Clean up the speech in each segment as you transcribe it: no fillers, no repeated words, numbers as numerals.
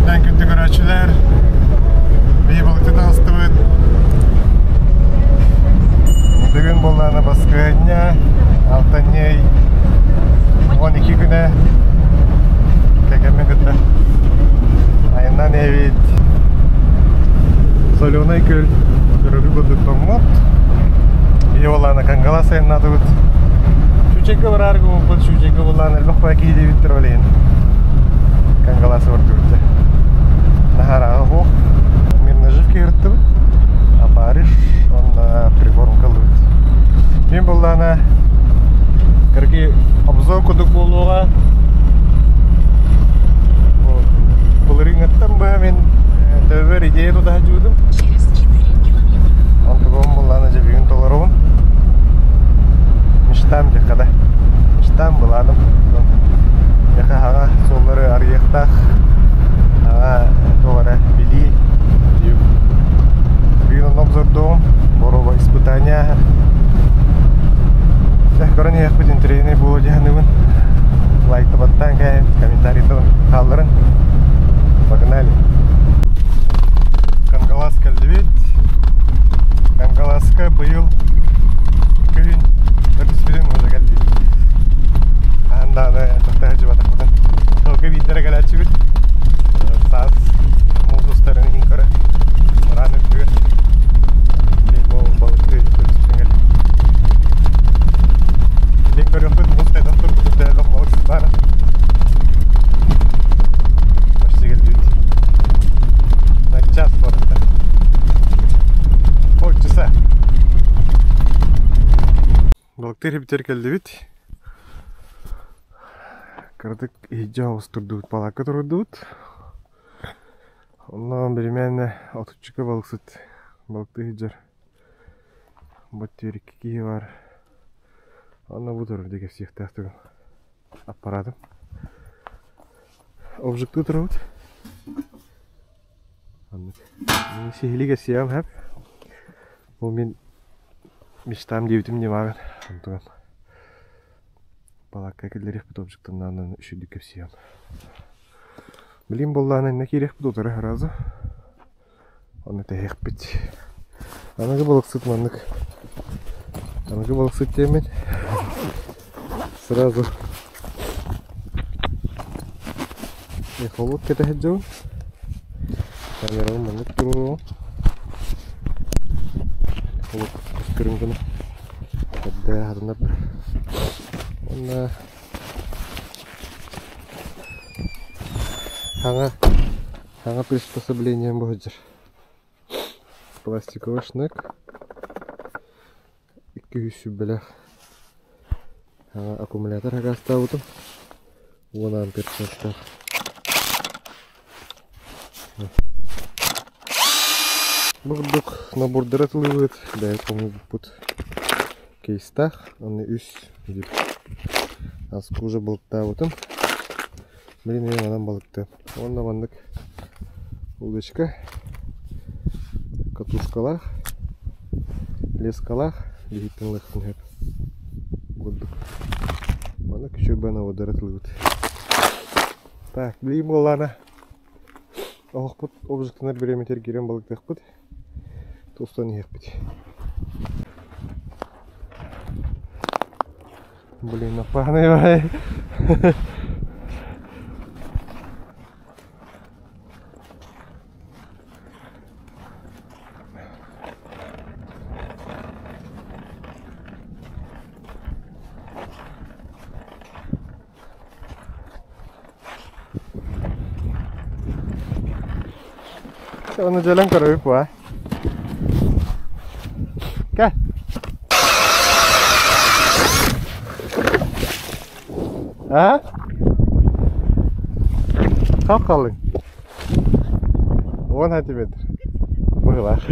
Күннээн күндү көрөөччүлэр, биһи балыкты таҕыстыбыт. Бүгүн буоллаҕына баскыһыанньа, алтынньы 12 күнэ кэргэммин кытта айаннаан иһэбит. Соленай күөл көрөргө курдук тоҥмут. Биһи буоллаҕына Кангалас айаннаатыбыт. Чүчэйгэ бараары гыммыппыт, Чүчэйгэ буоллаҕына элбэх баҕа киһи диэбиттэр ол иһин Кангалас олордубут. Наһаа суох. Мин наживка ырыттыбыт. Опарыш, уонна прикормка ыллыбыт. Мин буоллаҕына кыргый обзор курдук буолуоҕа. Былырыыҥҥыттан быһа мин төбөбөр идея тута сылдьыбытым. Онтугум буоллаҕына дьэ бүгүн толоробун. Мечтам диэххэ да. Мечтам былааным. Миэхэ хаҥа суоллары арыйыахтаах. Хаҥа туох эрэ билии. Бүгүн онно обзордуом. Боруоба испытание. Дьэ, көрөн иһиэхпит интэриэһинэй буолуо дии саныыбын. Лайкта баттаан кээһин, комментарийда хаалларын. Погнали! Кангалас кэллибит. Кангаласка быйыл күһүн төрдүспүтүн уже кэлбит. Хаһан даҕаны тохто сылдьыбатахпытын. Сылга биирдэрэ кэлээччибит. Саас муус устарын иһин көрө. Мыраан үрдүгэр. Бу балыкты төрдүспүтүн кэлбит. Билин көрүөхпүт муус тайдан турбут элбэх балык баара. Почти кэлбит. На час барыта. Полчаса. Балыктыыр эбитэр кэллибит. Кыратык иһирдьэ оҕус турдубут, палаакка турдубут. Онно биримээнэ отуччука балыксыт балыктыы сылдьар. Бу икки киһи баар. Онно бу турар дии кэпсиэхтээх тугум. Аппаратым. Обжиктыы турабыт. Аннык. Сиһилии кэпсиэҕим сөп. Бу мин мечтам диэбитим ньымаҕын. Онтугам палаакка киллэриэхпит обжиктаннаанан үчүгдүк кэпсиэҕим. Билигин буоллаҕына иннэ киириэхпит утары сразу. Ону тэһиэхпит. Аныгы балыксыт маннык. Аныгы балыксыт диэммин сразу эхолот кэтэһэр дьон. Камерабын маннык туруоруом. Эхолот көстөрүн гына. Эрдэ хатанар. Уонна хаҥа Саҥа приспособлением бу сылдьар. Пластиковый шнек. 200 сүбэлээх. Саҥа аккумулятор акаастаабытым. 10 ампер частаах. Бу курдук набордары атылыыбыт, бэйэ хомуйбуппут кейстаах, аны үс дип. Аска уже балыктаабытым. Билин эмиэ манан балыктыам. Уонна маннык удочка, катушкалаах, лескалаах биһиттэн ылыахпын сөп курдук. Маннык үчүгэй наводары ылыбыт. Так, билигин буоллаҕына оһохпут обжигтанар бириэмэтигэр киирэн балыктыахпыт, тустан иһиэхпит. Блин, опасный бай. Оны дьэлэн көрөбүт буа. Кэл. А? Хап халыҥ. 10 сантиметр. Быһылаах.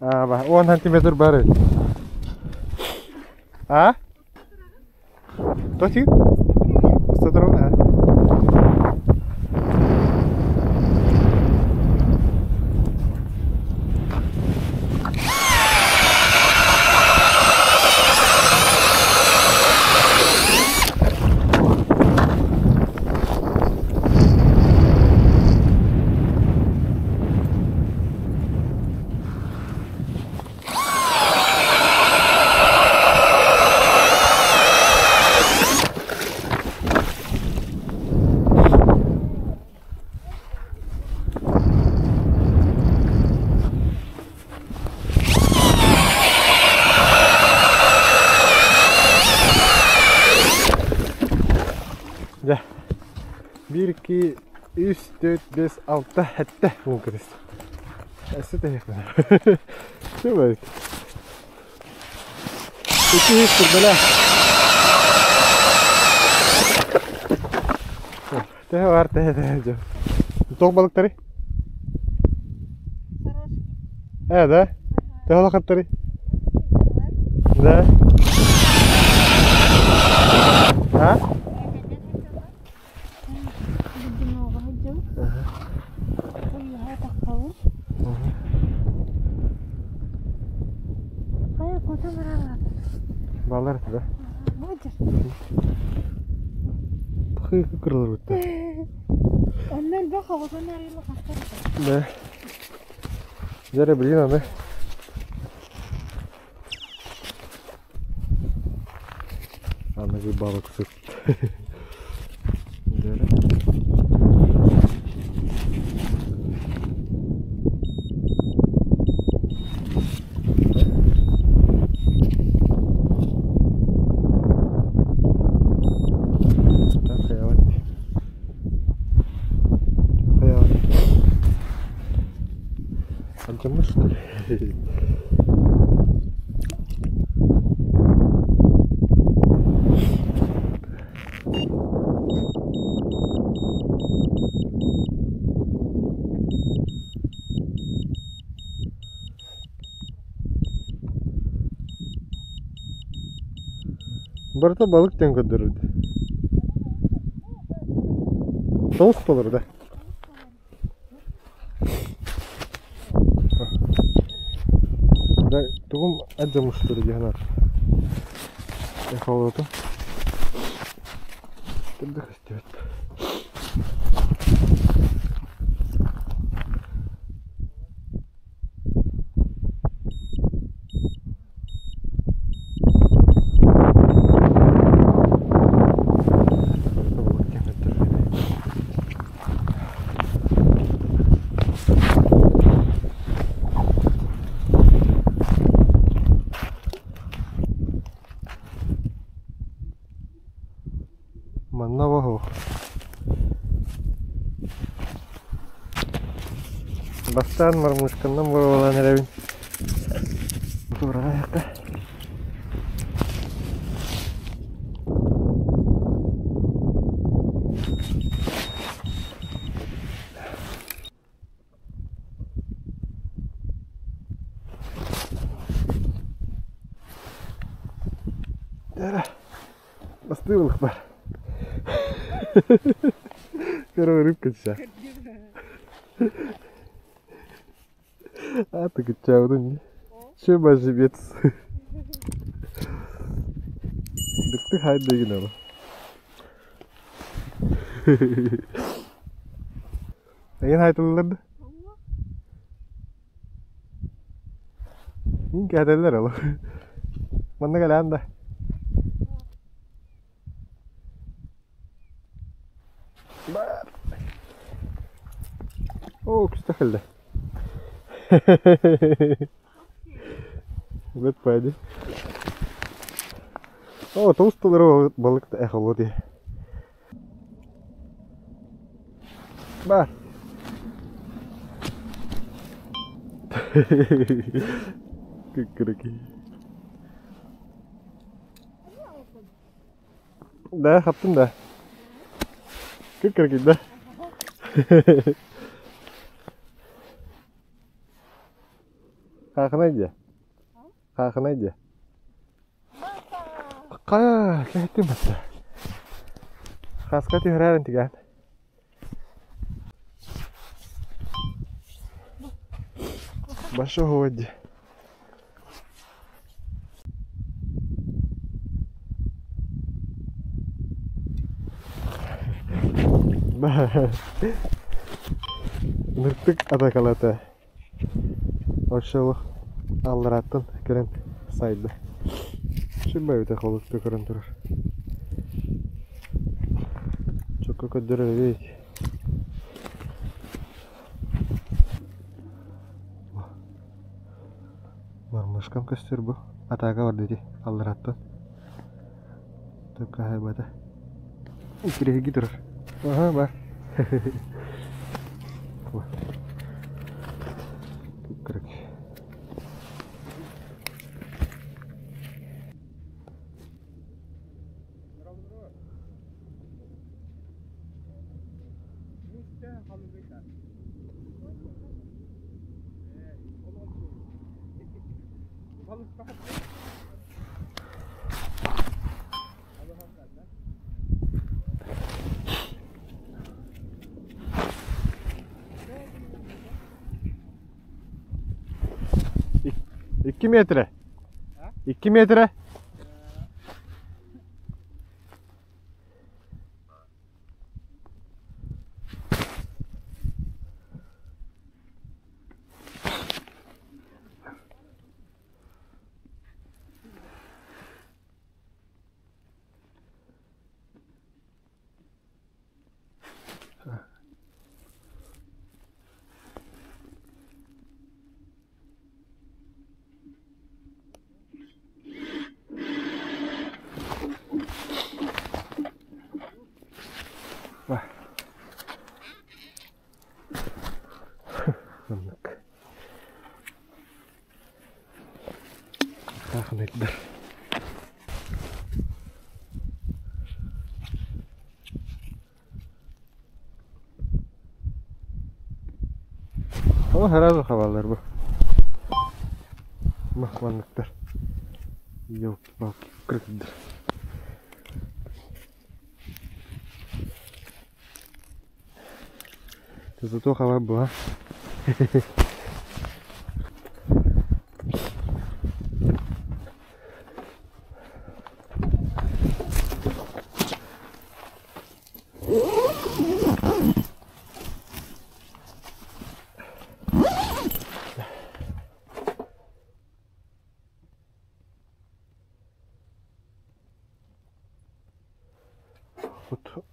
Аа, 10 сантиметр бар эбит. А? Тотик? Уста туругун, Биир, икки, үс, түөрт, биэс, алта, сэттэ уон кырыс. Өссө тэһиэхпин. Чүмэйт. Икки үс турбала. Тэһэ бар, тэһэ, тэһэ дьэ. Тоқ балыктары? Э, да? Төһө улахаттарый? Да. А? Балар да. Кырылыр бутта. Онно элбэх оҕотун арыйла хастар. Да. Дьэ блин аны. Аныгы балыксыт. Алдьаммыт что ли? Барыта балык диэн көрдөрөр дии. Тоҕус толору да. Да, тугум алдьаммыттар дии санаатым. Эхолоту. Төрдө көстүбэт. Манна оһох. Бастаан мормышканнан боруобалаан эрэбин. Туораҕа Бастыы ылых бар. Первая рыбка сейчас. А ты кычаудун. Че бажибец. Дыкты хайдыгин ала. Эйин хайтыллар да? Мин кээтэллэр ол. Манна кэлээн да. Бар. Оо, күстэ кэллэ. Бэт пайды. Оо, тоҕус толору балык эхоло дии. Бар. Кыккырыки. Да, хаптым да. Кыккырыки да. Хаахынай дьэ. Хаахынай дьэ. Хайа, кэһэттим батта. Хаска түһэрээрин тигээн. Большого дии. Ныртык атакалата. Оччолох аллараттан кэлэн сайда. Сүрбэбитэ холусту көрөн турар. Чокко көрдөрөр эбит. Мормышкам көстөр бу. Атака барда ити аллараттан. Төккө хайбата. Иккириһиги турар. Аһа, бар. Короче. 2 метра. 2 метра. Оннук. Таахынайдар. О, сразу хабаллар бу. Махманныктар. Елки-палки, кыргыздар. Зато хава была.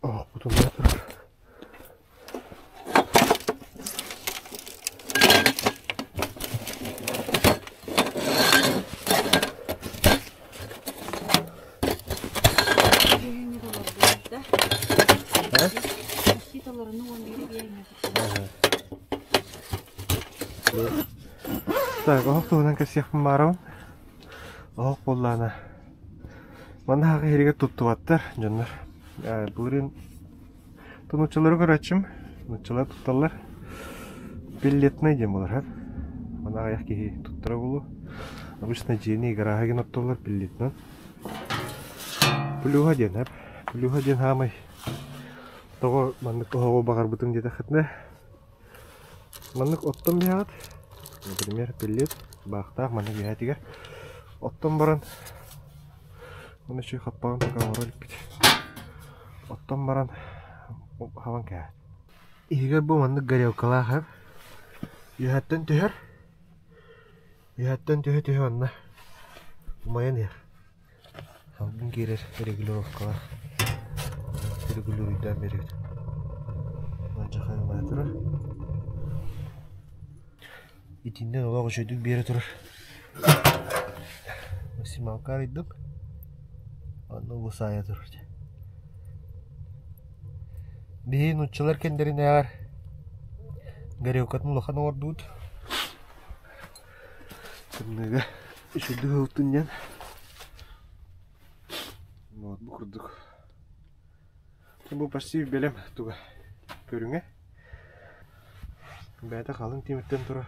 Ох, бутун турар. Так, оһох туһунан кэпсиэхпин баарабын. Оһох буоллаҕына манна хаҕа иһиригэр туттубаттар дьоннор. Былырыын нууччалары көрөөччүм. Нууччалар тутталлар. Пеллетнай диэн буолар. Манна аҕыйах киһи туттара буолуо. Обычно дьиэни гарааһы гына оттоллор пеллетинэн. Плюһа диэн, плюһа диэн хаамай тоҕо маннык оһоҕу баҕарбытым диэтэххитинэ маннык оттон биһэҕит, например, пеллет баахтаах маннык биһээтигэр оттон баран уонна үчүгэй хаппаҕын пока оҥоро иликпит. Оттон баран хабан кээһэт. Иһигэр бу маннык горелкалаах эб. Үөһэттэн түһэр. Үөһэттэн түһэ-түһэ онно умайан иһэр. Салгын киирэр регулировкалаах регулируйдаан биэрэбит. Алдьархай умайа турар. Итиннэн олох үчүгэйдик биэрэ турар. Максималка арыйдым. Онно бу саайа турар. Биһи нууччалар кэннилэринээҕэр горелкатын улахан оҥордубут. Тымныыга үчүгэйдик уһуктун диэн. Вот бу курдук. Бу почти бэлэм туга көрүҥэ. Бэйэтэ халыҥ тимиртэн турар.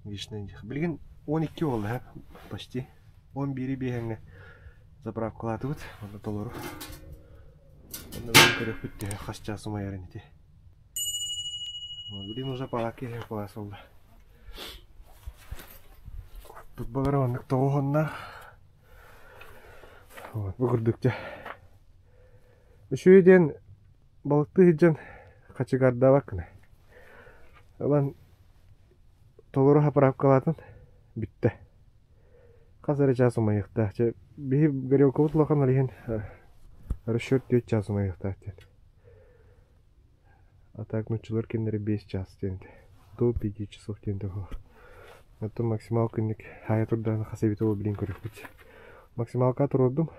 Вечный Билигин 12 буолла почти. 11 биэһэҥҥэ заправкалаатыбыт. Онно толору. Онно бүгүн көрүөхпүт төһө хас чаас умайарын ити. Блин, уже палатка иһэр кылаас буолла. Тут балары оннук тоҕуһунна. Вот, бу курдук дьэ. Үчүгэй диэн балыктыы сылдьан хачыгаардаабаккын. Ылан толору заправкалаатын бүттэ. Хас эрэ чаас умайыахтаах. Чэ, биһи горелкабыт улахан ол иһин расчет 4 чаас умайыахтаах диэн. А так нууччалар кинилэри 5 час диэн этэ. До 5 часов диэн этэ буолар. Оттон максималка инник хайа турдаҕына хас эбитэ ол билин көрүөхпүт. Максималка туруордум.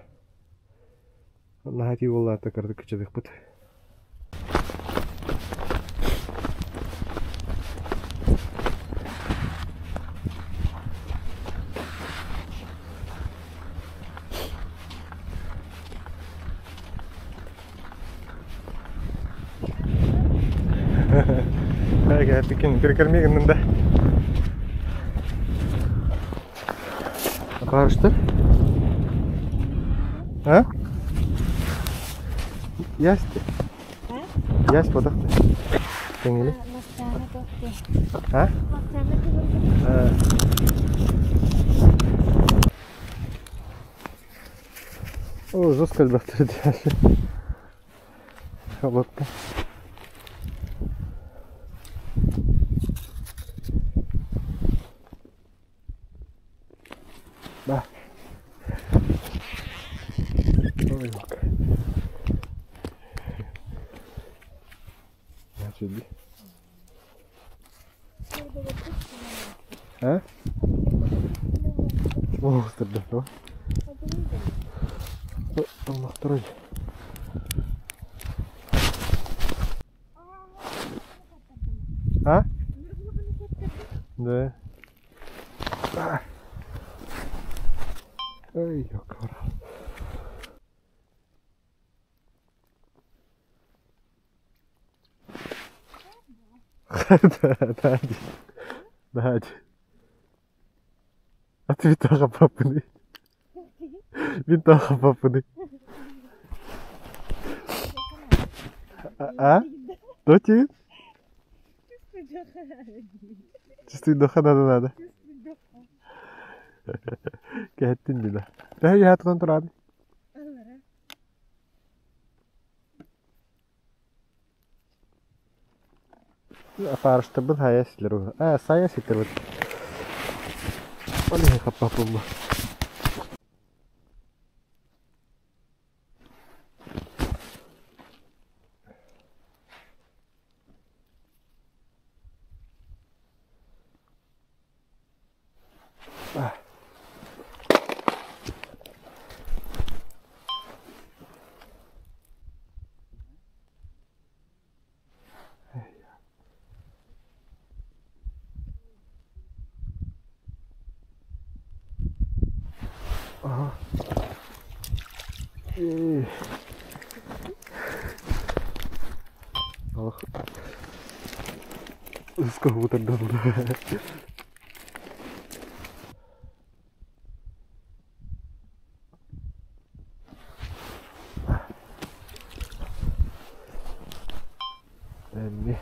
Наһаа итии буоллаата кыратык кыччатыахпыт. Кэппиккин перекорми гыннын да. Апарыштыр. А? Ясть. Ясть бодохты. Тэҥили. А? О, жестко элбэхтэр Холодка. Да. Ой, Значит, а? О, Второй. А? Да. Ой, ёкара. Да, да. Отвитаха папыны. Винтаха папыны. А? То ти? Чистый духа надо надо. Кэһэттин дила. Төһө яһатынан туран? Фарштабын хайа силер. А, сайа ситер. Ол иһин хаппаппын бу. Ага. Ох. Сколько Эмми.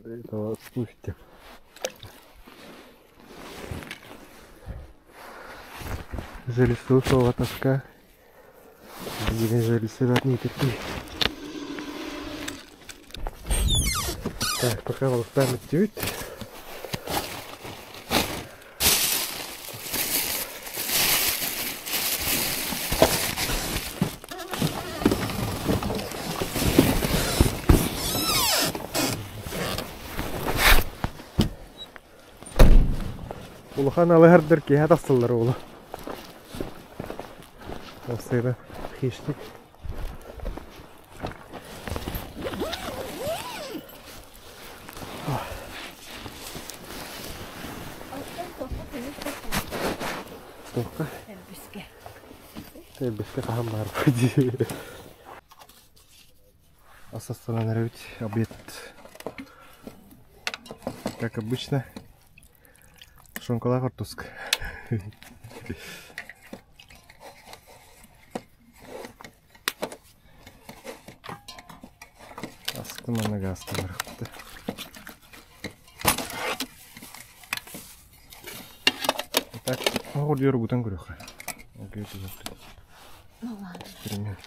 Этого спустим. Железо тоска. Так, пока волостами тють. Улахан алыһардар киэһэ тахсаллар уола. Сыра хищник. Тоққа. Элбэхтэ хаһан баар дии. Ас астанан эрэбит. Обед. Как обычно. Тушенкалаах хортуска. Астым аны газка барахпыта. Так, оҕор бутан көрүөххэ. Ну ладно. Эксперимент.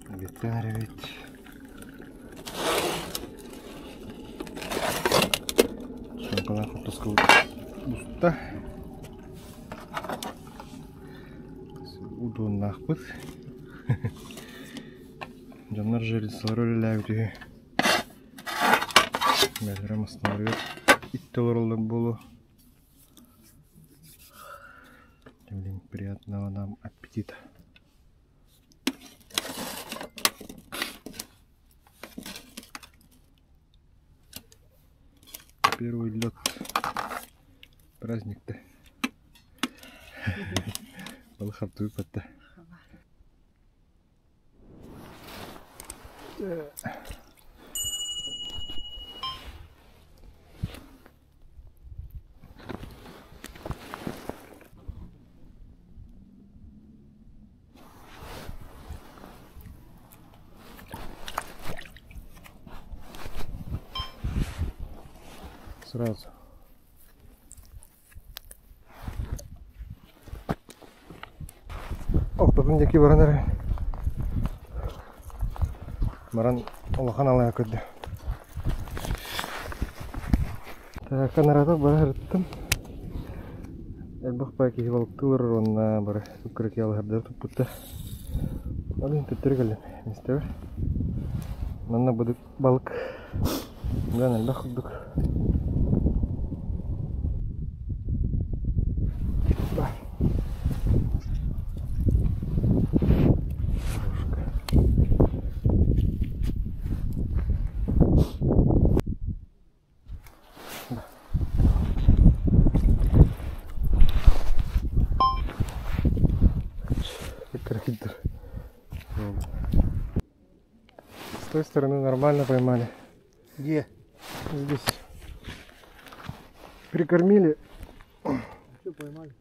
Бүттэн эрэбит. Шоколад хортуска буста. Удуоннаахпыт. Дьоннор жрецлар үлэлээбит үһү. Бэлэрэ мастарыгар итти олороллор буолуо. Блин, приятного нам аппетита. Первый лед. Праздник-то. Балык патта. Сразу. Ортотун диэки баран эрэ баран улахан алая көрдө. Так, анараатах бара сырыттым. Элбэх баа киһи балыктыы олорор уонна бары кыракый алыһардар туппуттар. Ол иһин төттөрү кэллим миэстэбэр. Манна быдык балык быдан элбэх курдук. С той стороны нормально поймали. Где? Здесь. Прикормили. Что поймали?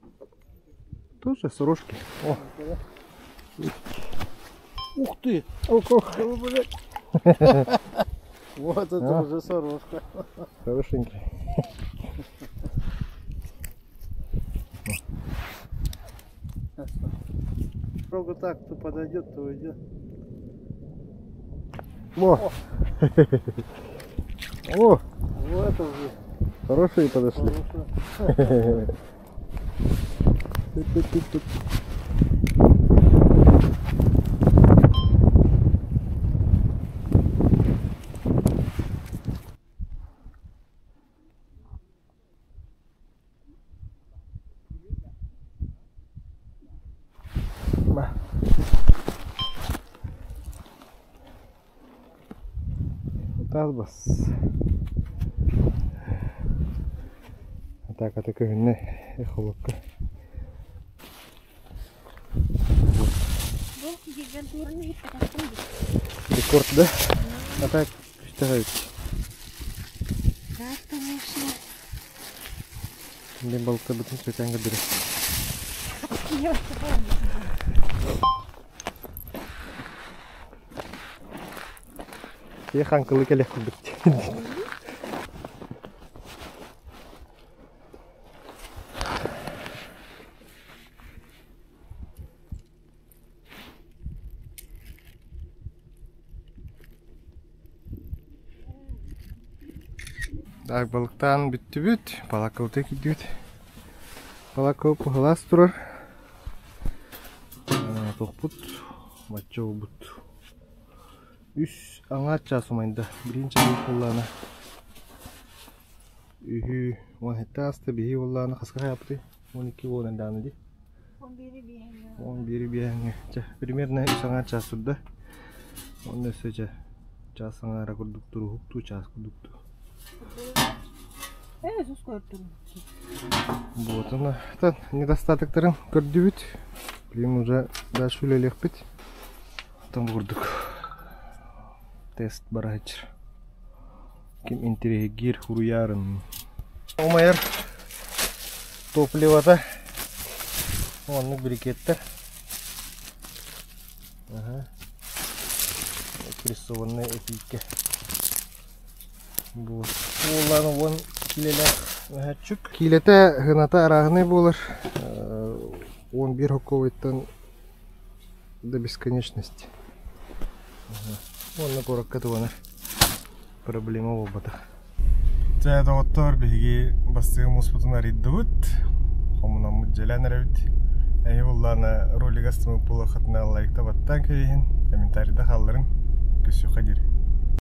Тоже сорожки. О. Ух ты! Ох, ох. Вот это А. уже сорожка. Хорошенький. Строго так, кто подойдет, то уйдет. О! О, Вот это уже хорошие подошли. хорошо. Тут-тут-тут-тут. Ба. Таас бас. Атааката көһүннэ эхолокка. Бу гигантураны иһиппэтэхпин дии. Рекорд, да? А так күстэҕэ Да, конечно. Мен балыктарбытын сүөкээн көрдөрө. Я Киһи хаҥкылыы кэлиэх курдук. Так, балыктаан бүттүбүт, балаккабытын киирдибит. Балакка пыһылаас турар. Тохпут, бачча буолбут. Үс аҥаар чаас умайда. Билигин чаһыы буоллаҕына үһү уон сэттэ ааста биһиги буоллаҕына хаска хайааппытый? 12 буолан даҕаны дии. 11 биэһэҥҥэ. 11 биэһэҥҥэ. Чэ, примерно үс аҥаар чаас турда. Уонна өссө чэ, чаас аҥаара курдук туруһуктуу, чаас курдук дуу. Ээ, сус көрдүм. Вот она. Это недостатоктарын көрдүбүт. Билигин уже дальше үлэлиэхпит. Там курдук тест барааччы. Ким интэриэһиргиир хуруйаарын. Умайар топливота. Оннук брикеттер. Ага. Прессованная эпийкэ. Бу уоллаан уон киилэлээх мөһөөччүк. Киилэтэ сыаната арааһынай буолар. 11 хокковыйтан до бесконечности. Уонна куоракка туонар проблема буолбатах. Дьэ, доҕоттоор, биһиги бастыҥ мууспутун арыйдыбыт. Хомунаммыт дьиэлээн эрэбит. Эһи буллаана ролик астымыт буолуоххутуна лайкта баттаан кэбиһин, комментарийда хаалларыҥ. Көрсүөххэ диэри.